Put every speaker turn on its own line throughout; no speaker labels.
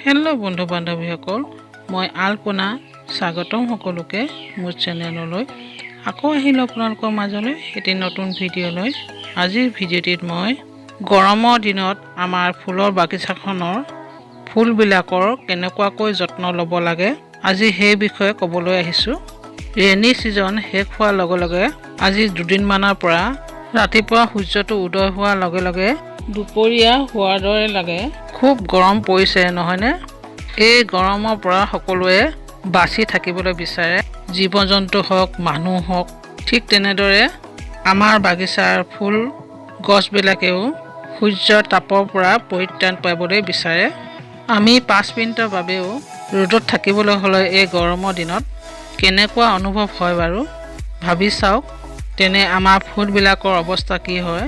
Hello' বন্ধু বান্ধৱীসকল, মই আলপনা। স্বাগতম সকলোকে মোৰ চেনেললৈ। আকৌ আহিলোঁ আপোনালোকৰ মাজলৈ এটি নতুন ভিডিঅ' লৈ। আজিৰ ভিডিঅ'টিত মই গৰমৰ দিনত আমাৰ ফুলৰ বাগিচাখনৰ ফুলবিলাকৰ কেনেকুৱাকৈ যত্ন ল'ব লাগে, আজি সেই বিষয়ে ক'বলৈ আহিছোঁ। ৰেইনি ছিজন শেষ হোৱাৰ লগে লগে আজি দুদিনমানৰ পৰা ৰাতিপুৱা সূৰ্যটো উদয় হোৱাৰ লগে লগে দুপৰীয়া হোৱাৰ দৰে লাগে। খুব গৰম পৰিছে, নহয়নে? এই গৰমৰ পৰা সকলোৱে বাচি থাকিবলৈ বিচাৰে, জীৱ জন্তু হওক, মানুহ হওক। ঠিক তেনেদৰে আমাৰ বাগিচাৰ ফুল গছবিলাকেও সূৰ্যৰ তাপৰ পৰা পৰিত্ৰাণ পাবলৈ বিচাৰে। আমি 5 মিনিটৰ বাবেও ৰ'দত থাকিবলৈ হ'লে এই গৰমৰ দিনত কেনেকুৱা অনুভৱ হয় বাৰু ভাবি চাওক। তেনে আমাৰ ফুলবিলাকৰ অৱস্থা কি হয়?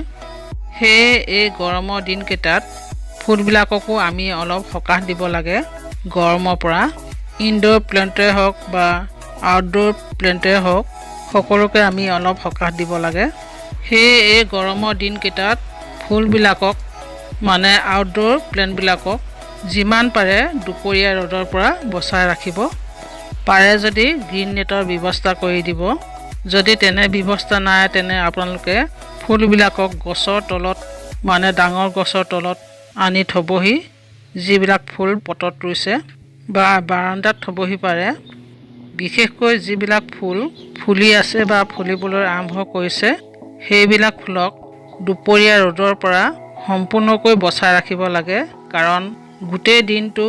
সেয়ে এই গৰমৰ দিনকেইটাত ফুলবিলাককো আমি অলপ সকাহ দিব লাগে গৰমৰ পৰা। ইনড'ৰ প্লেণ্টে হওক বা আউটড'ৰ প্লেণ্টে হওক, সকলোকে আমি অলপ সকাহ দিব লাগে। সেয়ে এই গৰমৰ দিনকেইটাত ফুলবিলাকক, মানে আউটড'ৰ প্লেণ্টবিলাকক যিমান পাৰে দুপৰীয়া ৰ'দৰ পৰা বচাই ৰাখিব। পাৰে যদি গ্ৰীণ নেটৰ ব্যৱস্থা কৰি দিব। যদি তেনে ব্যৱস্থা নাই, তেনে আপোনালোকে ফুলবিলাকক গছৰ তলত, মানে ডাঙৰ গছৰ তলত আনি থ'বহি, যিবিলাক ফুল পটত ৰুইছে, বা বাৰাণ্ডাত থ'বহি পাৰে। বিশেষকৈ যিবিলাক ফুল ফুলি আছে বা ফুলিবলৈ আৰম্ভ কৰিছে, সেইবিলাক ফুলক দুপৰীয়া ৰ'দৰ পৰা সম্পূৰ্ণকৈ বচাই ৰাখিব লাগে। কাৰণ গোটেই দিনটো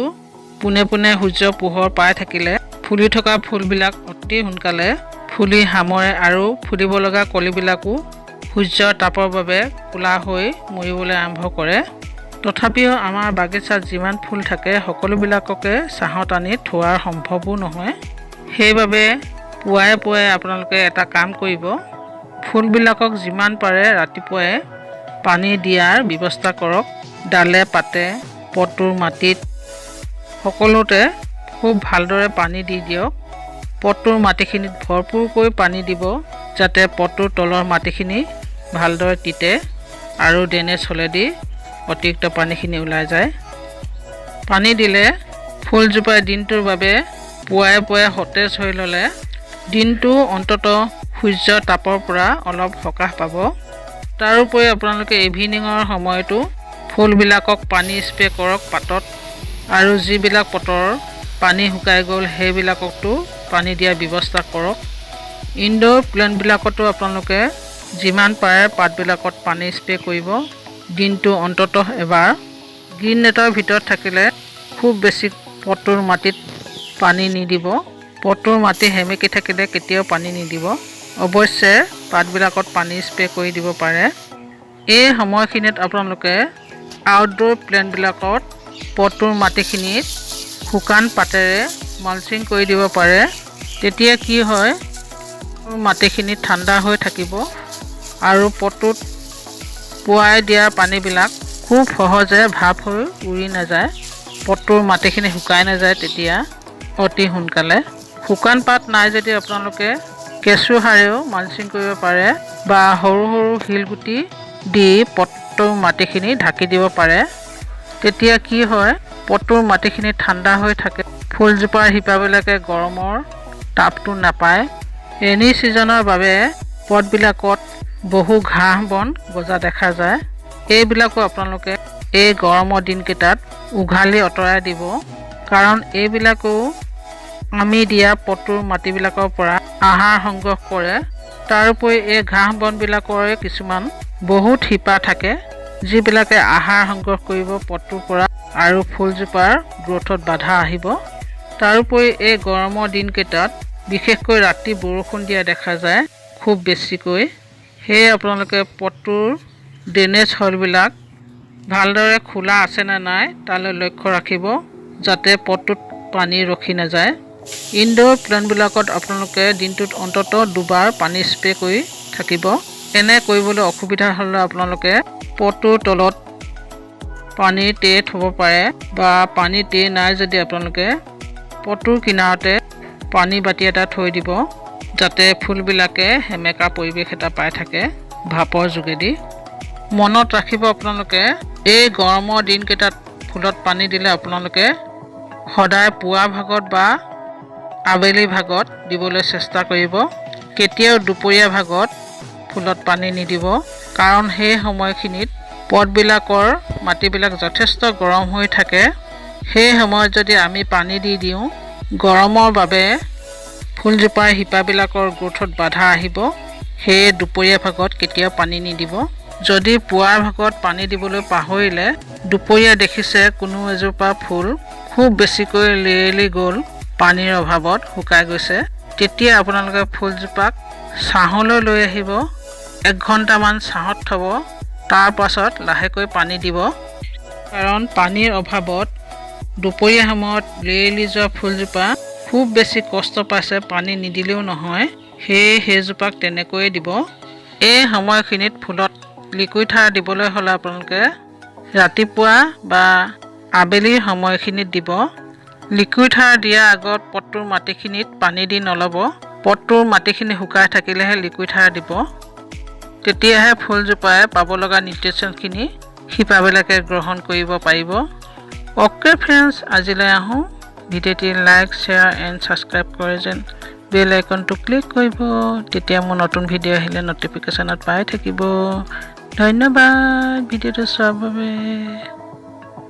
পোনে পোনে সূৰ্যৰ পোহৰ পাই থাকিলে ফুলি থকা ফুলবিলাক অতি সোনকালে ফুলি সামৰে আৰু ফুলিব লগা কলিবিলাকো সূৰ্যৰ তাপৰ বাবে ক'লা হৈ মৰিবলৈ আৰম্ভ কৰে। তথাপিও আমাৰ বাগিচাত যিমান ফুল থাকে, সকলোবিলাককে ছাঁহত আনি থোৱাৰ সম্ভৱো নহয়। সেইবাবে পুৱাই পুৱাই আপোনালোকে এটা কাম কৰিব, ফুলবিলাকক যিমান পাৰে ৰাতিপুৱাই পানী দিয়াৰ ব্যৱস্থা কৰক। ডালে পাতে, পটটোৰ মাটিত, সকলোতে খুব ভালদৰে পানী দি দিয়ক। পটটোৰ মাটিখিনিত ভৰপূৰকৈ পানী দিব, যাতে পটটোৰ তলৰ মাটিখিনি ভালদৰে তিতে আৰু ড্ৰেইনেজ হ'লেদি অতিৰিক্ত পানীখিনি ওলাই যায়। পানী দিলে ফুলজোপাই দিনটোৰ বাবে পুৱাই পুৱাই সতেজ হৈ ল'লে দিনটো অন্ততঃ সূৰ্যৰ তাপৰ পৰা অলপ সকাহ পাব। তাৰোপৰি আপোনালোকে ইভিনিঙৰ সময়তো ফুলবিলাকক পানী স্প্ৰে' কৰক পাতত আৰু যিবিলাক পটৰ পানী শুকাই গ'ল, সেইবিলাকতো পানী দিয়াৰ ব্যৱস্থা কৰক। ইনড'ৰ প্লেণ্টবিলাকতো আপোনালোকে যিমান পাৰে পাতবিলাকত পানী স্প্ৰে' কৰিব দিনটো অন্ততঃ এবাৰ। গ্ৰীণ নেটৰ ভিতৰত থাকিলে খুব বেছি পটটোৰ মাটিত পানী নিদিব। পটটোৰ মাটি সেমেকি থাকিলে কেতিয়াও পানী নিদিব। অৱশ্যে পাতবিলাকত পানী স্প্ৰে' কৰি দিব পাৰে। এই সময়খিনিত আপোনালোকে আউটড'ৰ প্লেণ্টবিলাকত পটটোৰ মাটিখিনিত শুকান পাতেৰে মালচিং কৰি দিব পাৰে। তেতিয়া কি হয়, মাটিখিনি ঠাণ্ডা হৈ থাকিব আৰু পটটোত পুৱাই দিয়া পানীবিলাক খুব সহজে ভাপ হৈ উৰি নাযায়, পটটোৰ মাটিখিনি শুকাই নাযায় তেতিয়া অতি সোনকালে। শুকান পাত নাই যদি আপোনালোকে কেঁচু সাৰেও মালচিং কৰিব পাৰে বা সৰু সৰু শিলগুটি দি পটটোৰ মাটিখিনি ঢাকি দিব পাৰে। তেতিয়া কি হয়, পটটোৰ মাটিখিনি ঠাণ্ডা হৈ থাকে, ফুলজোপাৰ শিপাবিলাকে গৰমৰ তাপটো নাপায়। ৰেইনি ছিজনৰ বাবে পটবিলাকত বহু ঘাঁহ বন গজা দেখা যায়। এইবিলাকো আপোনালোকে এই গৰমৰ দিনকেইটাত উঘালি আঁতৰাই দিব। কাৰণ এইবিলাকেও আমি দিয়া পটটোৰ মাটিবিলাকৰ পৰা আহাৰ সংগ্ৰহ কৰে। তাৰোপৰি এই ঘাঁহ বনবিলাকৰে কিছুমান বহুত শিপা থাকে, যিবিলাকে আহাৰ সংগ্ৰহ কৰিব পটটোৰ পৰা আৰু ফুলজোপাৰ গ্ৰ'থত বাধা আহিব। তাৰোপৰি এই গৰমৰ দিনকেইটাত বিশেষকৈ ৰাতি বৰষুণ দিয়া দেখা যায় খুব বেছিকৈ। সেয়ে আপোনালোকে পটটোৰ ড্ৰেইনেজ হলবিলাক ভালদৰে খোলা আছেনে নাই তালৈ লক্ষ্য ৰাখিব, যাতে পটটোত পানী ৰখি নাযায়। ইনড'ৰ প্লেণ্টবিলাকত আপোনালোকে দিনটোত অন্ততঃ দুবাৰ পানী স্প্ৰে' কৰি থাকিব। এনে কৰিবলৈ অসুবিধা হ'লে আপোনালোকে পটটোৰ তলত পানীৰ ট্ৰে থ'ব পাৰে বা পানীৰ ট্ৰে নাই যদি আপোনালোকে পটটোৰ কিনাৰতে পানী বাতি এটা থৈ দিব, যাতে ফুলবিলাকে সেমেকা পৰিৱেশ এটা পাই থাকে ভাপৰ যোগেদি। মনত ৰাখিব আপোনালোকে, এই গৰমৰ দিনকেইটাত ফুলত পানী দিলে আপোনালোকে সদায় পুৱা ভাগত বা আবেলি ভাগত দিবলৈ চেষ্টা কৰিব। কেতিয়াও দুপৰীয়া ভাগত ফুলত পানী নিদিব, কাৰণ সেই সময়খিনিত পটবিলাকৰ মাটিবিলাক যথেষ্ট গৰম হৈ থাকে। সেই সময়ত যদি আমি পানী দি দিওঁ, গৰমৰ বাবে ফুলজোপাৰ শিপাবিলাকৰ গ্ৰ'থত বাধা আহিব। সেয়ে দুপৰীয়া ভাগত কেতিয়াও পানী নিদিব। যদি পুৱাৰ ভাগত পানী দিবলৈ পাহৰিলে, দুপৰীয়া দেখিছে কোনো এজোপা ফুল খুব বেছিকৈ লেৰেলি গ'ল, পানীৰ অভাৱত শুকাই গৈছে, তেতিয়া আপোনালোকে ফুলজোপাক ছাঁহলৈ লৈ আহিব, 1 ঘণ্টামান ছাঁহত থ'ব, তাৰ পাছত লাহেকৈ পানী দিব। কাৰণ পানীৰ অভাৱত দুপৰীয়া সময়ত লেৰেলি যোৱা ফুলজোপা খুব বেছি কষ্ট পাইছে, পানী নিদিলেও নহয়, সেয়ে সেইজোপাক তেনেকৈয়ে দিব। এই সময়খিনিত ফুলত লিকুইড সাৰ দিবলৈ হ'লে আপোনালোকে ৰাতিপুৱা বা আবেলিৰ সময়খিনিত দিব। লিকুইড সাৰ দিয়াৰ আগত পটটোৰ মাটিখিনিত পানী দি নল'ব। পটটোৰ মাটিখিনি শুকাই থাকিলেহে লিকুইড সাৰ দিব, তেতিয়াহে ফুলজোপাই পাব লগা নিউট্ৰিশ্যনখিনি শিপাবিলাকে গ্ৰহণ কৰিব পাৰিব। অ'কে ফ্ৰেণ্ডছ, আজিলৈ আহোঁ। ভিডিঅ'টি লাইক, শ্বেয়াৰ এণ্ড ছাবস্ক্ৰাইব কৰে যেন, বেল আইকনটো ক্লিক কৰিব, তেতিয়া মোৰ নতুন ভিডিঅ' আহিলে ন'টিফিকেশ্যনত পাই থাকিব। ধন্যবাদ ভিডিঅ'টো চোৱাৰ বাবে।